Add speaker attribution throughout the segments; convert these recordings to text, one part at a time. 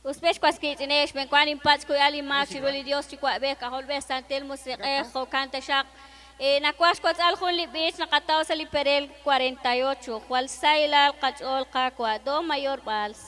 Speaker 1: Us b'ex was qiitz'inej, xb'eenwa ninpatz' kuyb'al inmaak chiru li Dios Yuwa'b'ej, K'ajolb'ej, Santil Musiq'ej, jo'kan taxaq. Nawaj xwotz'al jun li b'ich naqataw sa' li perel 48, jwal sahilal qach'ool Qaawa', do mayor vals.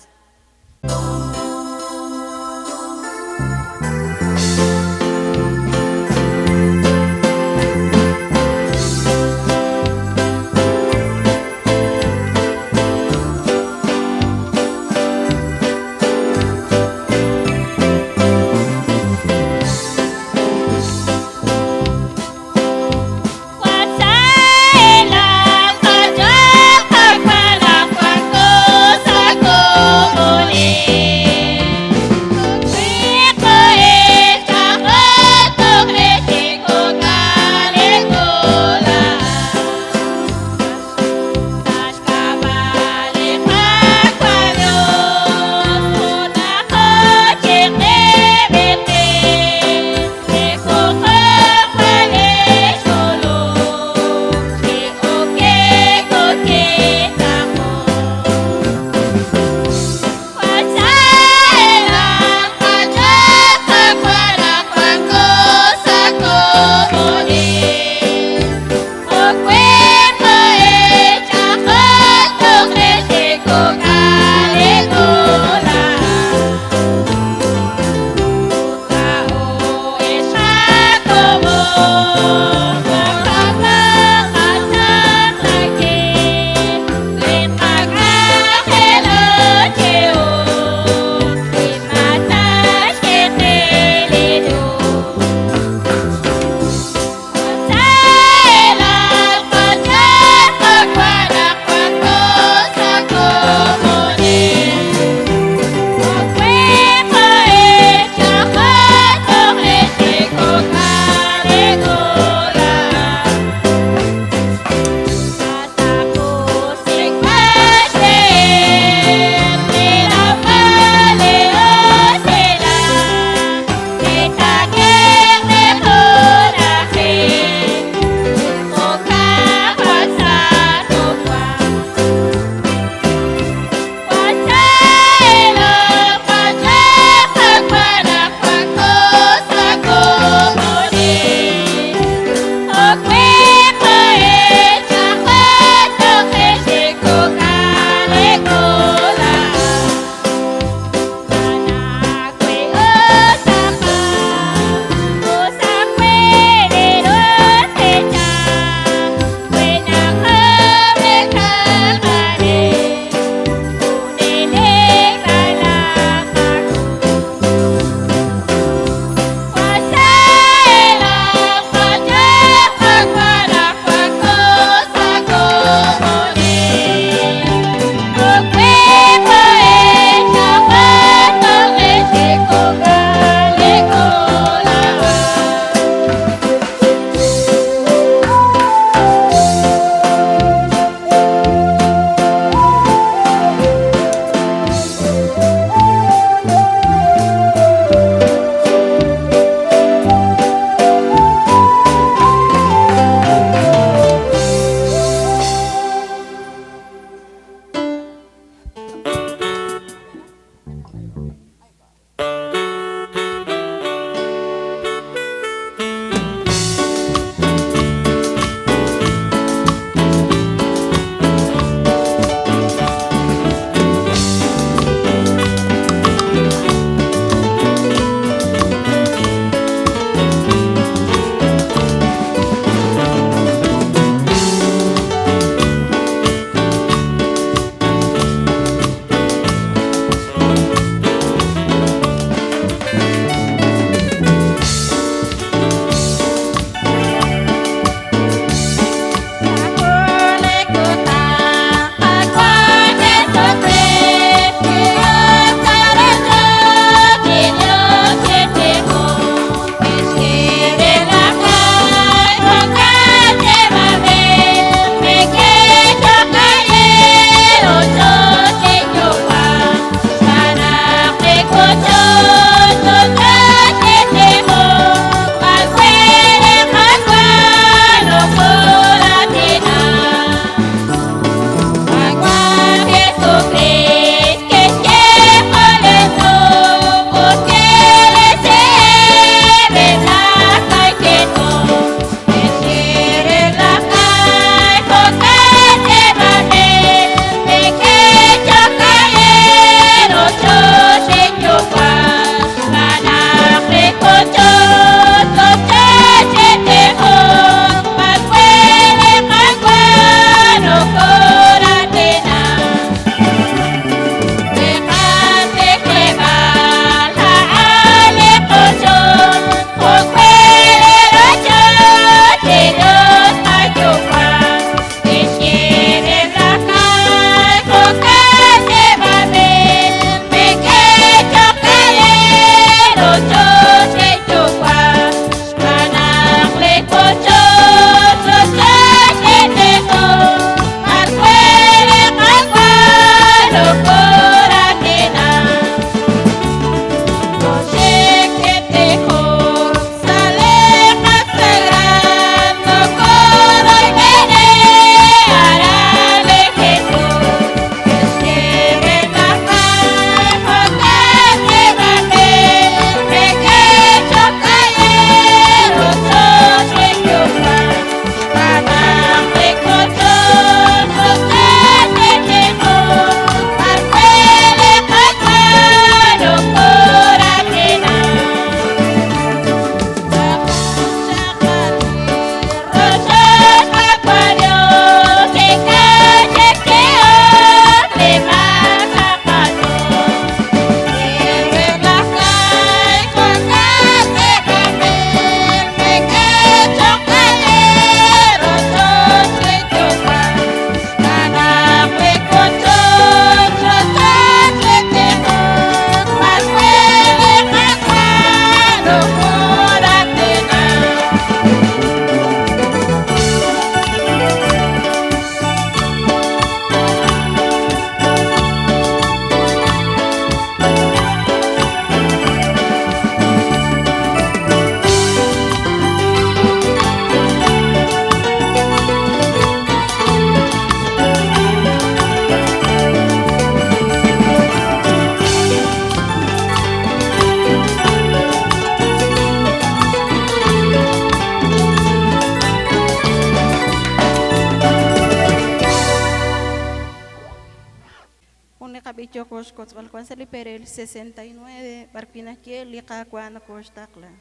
Speaker 2: yooko xwotzb'al wan sa' li perel 69 b'ar wi' naxye li Qaawa' nokoxtaqla.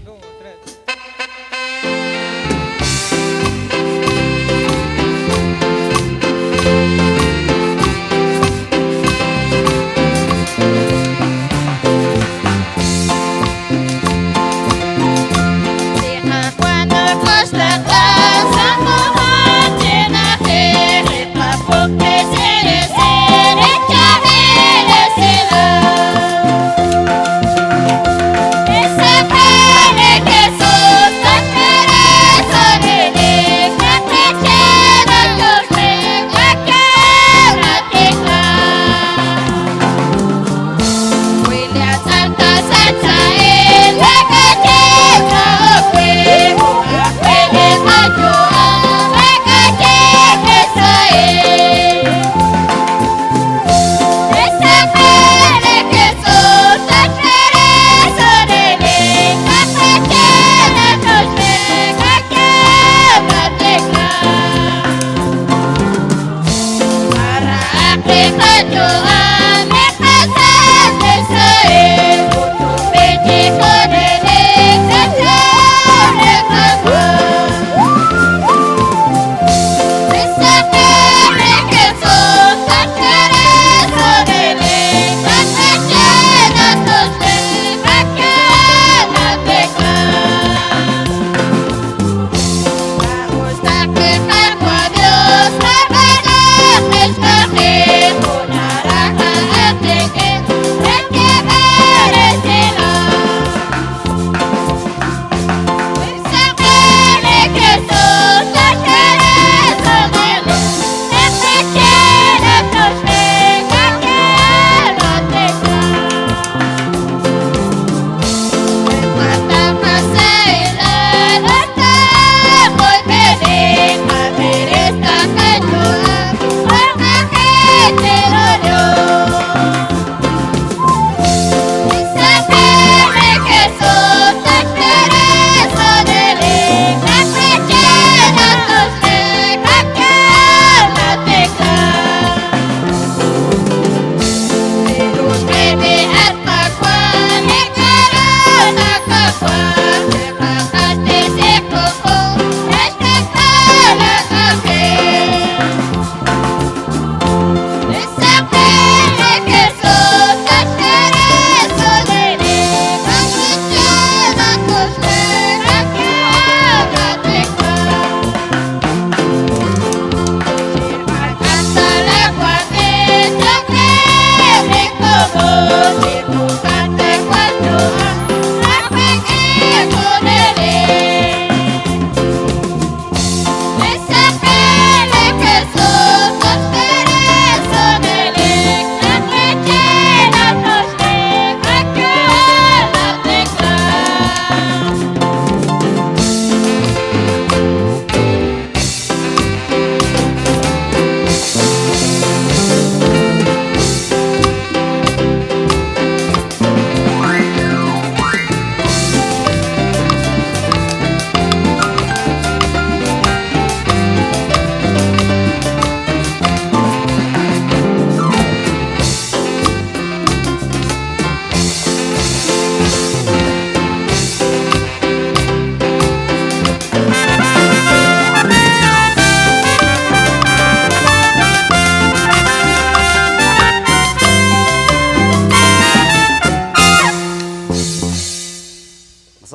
Speaker 3: Dos, tres.
Speaker 4: Li Qaawa' nokoxtaqla sa' junjunq chi na'ajej, li qapuktesi resil li chaab'il esilal. Li saqen li Jesus naxb'eresi junelik, naq li che naxuxlek, ak'e natikla.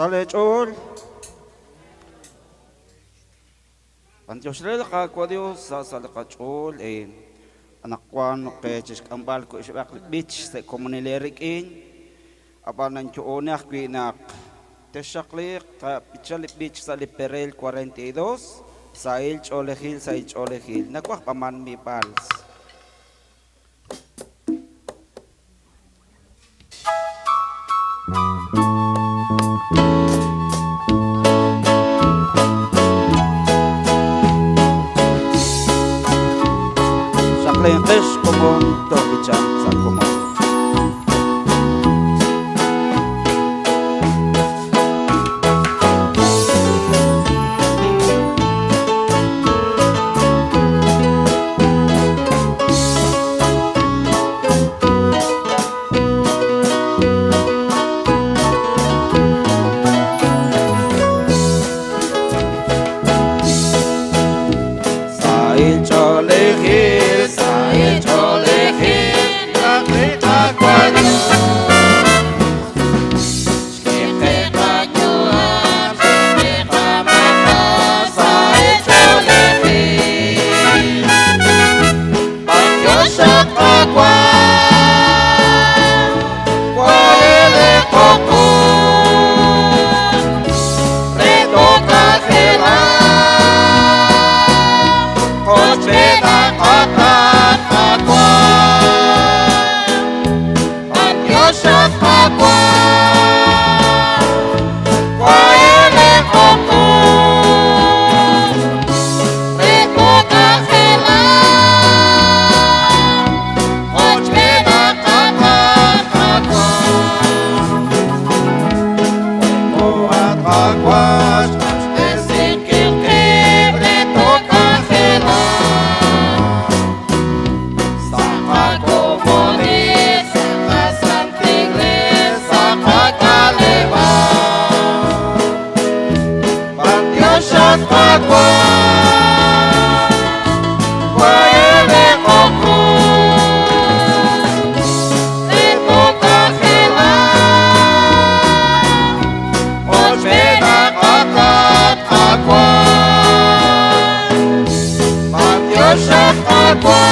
Speaker 5: Sa leech'ool B'antiox re li Qaawa' Dios sa' sa' li qach'ool anaqwan noq chixk'amb'al ku'xb'aq li b'ich sa' komonil rik'in ab'an nanyo'oon ajwi' naq texxaqliiq qab'icha li b'ich sa' li perel 42 sahil ch'oolejil sahil ch'oolejil nawaj b'aman mi vals. Xaqlinqex komon tob'ichan sa' komon.
Speaker 4: Chao.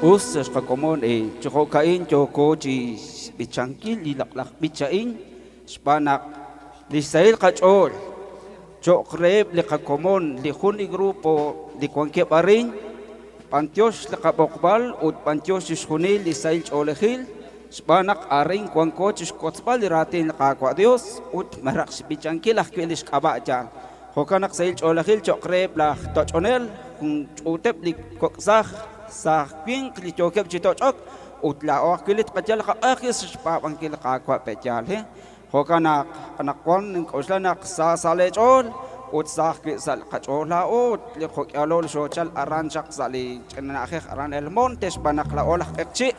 Speaker 5: Us sa' xqakomon chi jo'ka'in yooko chi xb'ichankil li loq'laj b'ich a'in xb'aan naq li xsahil qach'ool cho'q reheb' li qakomon li jun li grupo li wankeb' arin, b'antiox li qab'oqb'al ut b'antiox chixjunil li sahil ch'oolejil xb'aan naq arin wanko chi xwotzb'al li raatin li Qaawa' Dios ut maraj xb'ichankil ajwi' li xk'ab'a' yaal. Jo'kan naq sahil ch'oolejil cho'q reheb' laj toch'onel, jun ch'uuteb' li kok' saaj, saaj winq li yookeb' chi toch'ok ut laa'o ajwi' li tqayal qaq'e sa' xpaab'ankil li Qaawa' pe'yaal. Jo'kan naq anaqwan nink'oxla naq sa sa' leech'ool ut sa ajwi' sa' qach'ool laa'o ut li jo'k'ihalo li xoochal aran chaq sa' li ch'ina na'ajej aran El Monte xb'aan naq laa'o laj q'eqchi'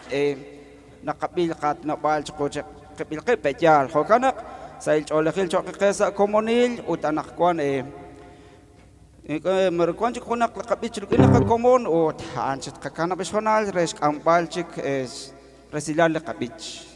Speaker 5: naqab'i li qaatinob'aal chiqu chi qib'il qib' pe'yaal. Jo'kan naq sahil ch'oolejil cho'q qe sa' komonil ut anaqwan mare wank chik junaq li qab'ich rik'in li qakomon ut a'an chik tqakanab' xhoonal re xk'amb'al chik resilal li qab'ich.